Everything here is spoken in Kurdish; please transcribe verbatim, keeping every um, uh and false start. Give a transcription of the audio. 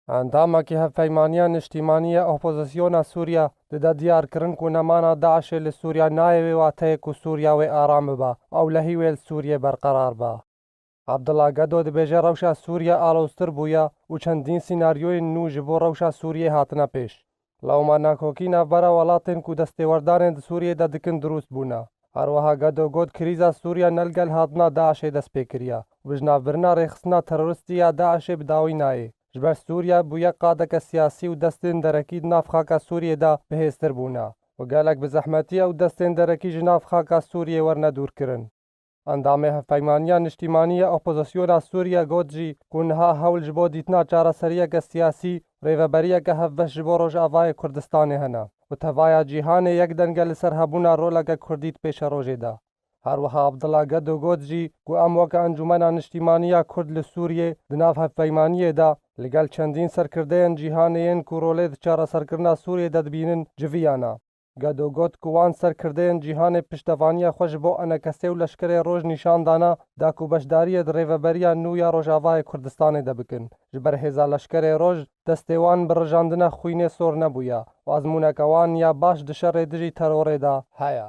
Endamekî Hevpeymaniya Niştîmanî ya Opozisyona Sûriye dide diyarkirin ku nemana DAIŞê li Sûriye nayê wê wateyê ku Sûriye wê aram bibe, ew lehî wê li Sûriye berqerar be. Abdullah Gedo dibêje rewşa Sûriye aloztir bûye û çendîn sînaryoyên nû ji bo rewşa Sûriyê hatine pêş. Lewma nakokî navbera welatên ku destêwerdanên di Sûriyê de dikin dirûst bûne. Her wiha Gedo got, krîza Sûriye ne li gel hatina DAIŞê dest pê kiriye û bi jinavbirina rêxistina teroristî ya DAIŞê bi dawî nayê. Ji ber Sûriye bûye qadeke siyasî û destên derekî di nav xaka Sûriyê de bihêztir bûne û gelek bi zehmetî ew destên derekî ji nav xaka Sûriyê werine dûrkirin. Endamê Hevpeymaniya Niştîmanî ya Opozisyona Sûriye got jî ku niha hewl ji bo dîtina çareseriyeke siyasî, rêveberiyeke hevbeş ji bo Rojavayê Kurdistanê hene û tevaya cîhanê yek denge li ser hebûna roleke Kurdî di pêşerojê de. Her wiha Abdullah Gedo got jî ku em weke Encûmena Niştîmanî ya Kurd li Sûriyê di nav hevpeymaniyê de li gel çendîn serkirdeyên cîhanê yên ku rolê di çareserkirina Sûriyê de dibînin, civiyana. Gedo got ku wan serkirdeyên cîhanê piştevaniya xwe ji bo enekesê û leşkerê Roj nîşan dana da ku beşdariyê di rêveberiya nû ya Rojavayê Kurdistanê de bikin. Ji ber hêza leşkerê Roj, destê wan bi rijandina xwînê sor nebûye û ezmûneke wan ya baş di şerê dijî terorê de heye.